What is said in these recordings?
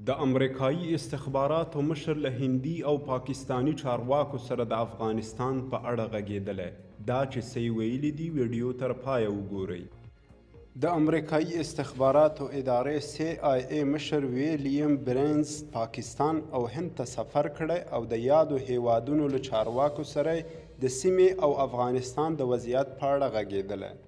د امریکايي استخباراتو مشر له هندي او پاکستاني چارواکو سره د افغانستان په اړه غږېدلی، دا چې څه یې ویلي دي ویډیو تر پایه وګورئ. د امریکايي استخباراتو ادارې سي آی اې مشر ویلیم برنز پاکستان او هند ته سفر کړی او د یادو هېوادونو له چارواکو سره یې د سیمې او افغانستان د وضعیت په اړه غږېدلی.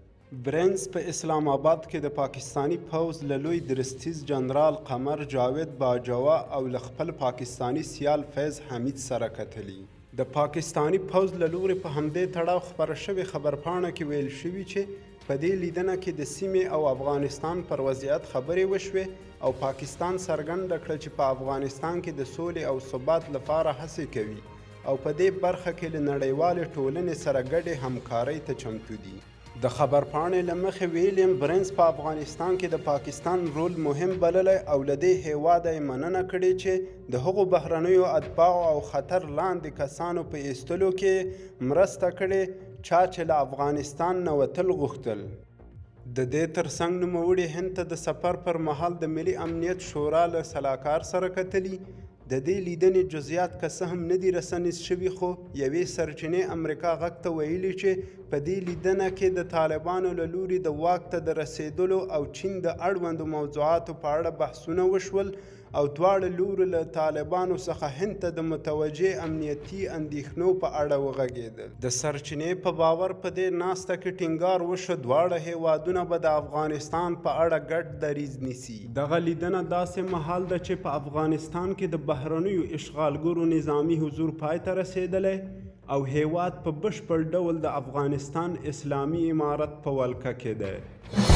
برنز په اسلام اباد کې د پاکستاني پوځ له لوی درستیز جنرال قمر جاوید باجوه او له خپل پاکستاني سیال فیض حمید سره کتلي. د پاکستاني پوځ له لوري په همدې تړاو خپره شوې خبرپاڼه کې ویل شوي چې په دې لیدنه کې د سیمې او افغانستان پر وضعیت خبرې وشوې او پاکستان څرګنده کړه چې په افغانستان کې د سولې او ثبات لپاره هڅې کوي او په دې برخه کې له نړیوالې ټولنې سره ګډې همکارۍ ته چمتو دي. د خبرپاڼې له مخې ویلیم برنز په افغانستان کې د پاکستان رول مهم بللی او له دې هېواده یې مننه کړې چې د هغو بهرنیو اتباعو او خطر لاندې کسانو په ایستلو کې یې مرسته کړې چا چې له افغانستان نه وتل غوښتل. د دې ترڅنګ نوموړي هند ته د سفر پر مهال د ملي امنیت شورا له سلاکار سره کتلي. د دې لیدنې جزیات که څه هم نه دي رسنیز شوي، خو یوې سرچینې امریکا غږ ته ویلي چې په دې لیدنه کې د طالبانو له لوري د واک ته د رسېدلو او چین د اړوندو موضوعاتو په اړه بحثونه وشول او دواړه لوري له طالبانو څخه هند ته د متوجه امنیتي اندېښنو په اړه وغږېدل. د سرچینې په باور په دې ناسته کې ټینګار وشو دواړه هېوادونه به د افغانستان په اړه ګډ دریځ نیسي. دغه لیدنه داسې مهال ده چې په افغانستان کې د بهرنیو اشغالګرو نظامي حضور پای ته رسېدلی او هېواد په بشپړ ډول د افغانستان اسلامي امارت په ولکه کې دی.